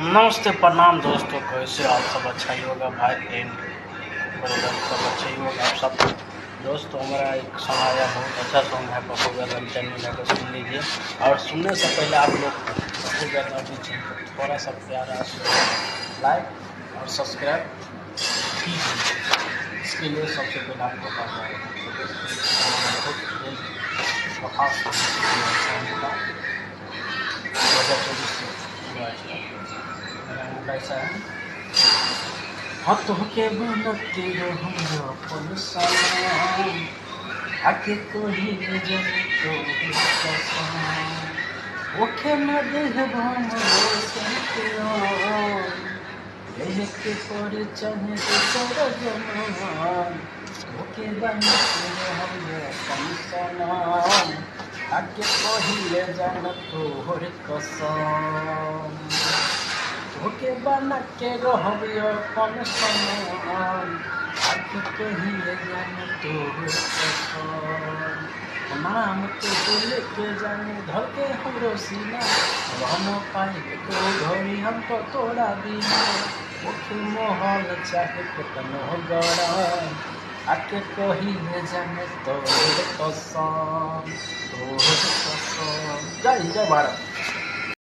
नमस्ते प्रणाम दोस्तों, कैसे आप सब? अच्छा ही होगा भाई, फ्रेंड ब्रदर सब अच्छा ही होगा आप सब। दोस्तों हमारा एक सॉन्ग आया, बहुत अच्छा सॉन्ग है, पप्पू यादव चैनल में जाकर सुन लीजिए। और सुनने से पहले आप लोग पप्पू यादव जी चैनल को थोड़ा सा प्यारा लाइक और सब्सक्राइब कीजिए। इसके लिए सबसे पहले आपको करना है बहुत 2024 में कैसा है। हाँ तोहके बनते रहूँ अपन सनम, आके कही जन तोहर कसम, ओखे न देहब हम रोशन के रहे के पर चाहे दोसर जनम, तोहके बनते रहूँ अपन सनम, आके कहिले जन तोहर कसम, तोहके बना के रहब अपन सनम, आके कहिले जान तोहर कसम, नाम तोहके लेके जाने धर के हमरो सीना, रह न पाए एको घड़ी हम तो तोरा बिना, ओखे मोहल चाहे केतनो गरम, आके कहिले जाने तोहर कसम, तोहर कसम। जय हिंद, जय भारत।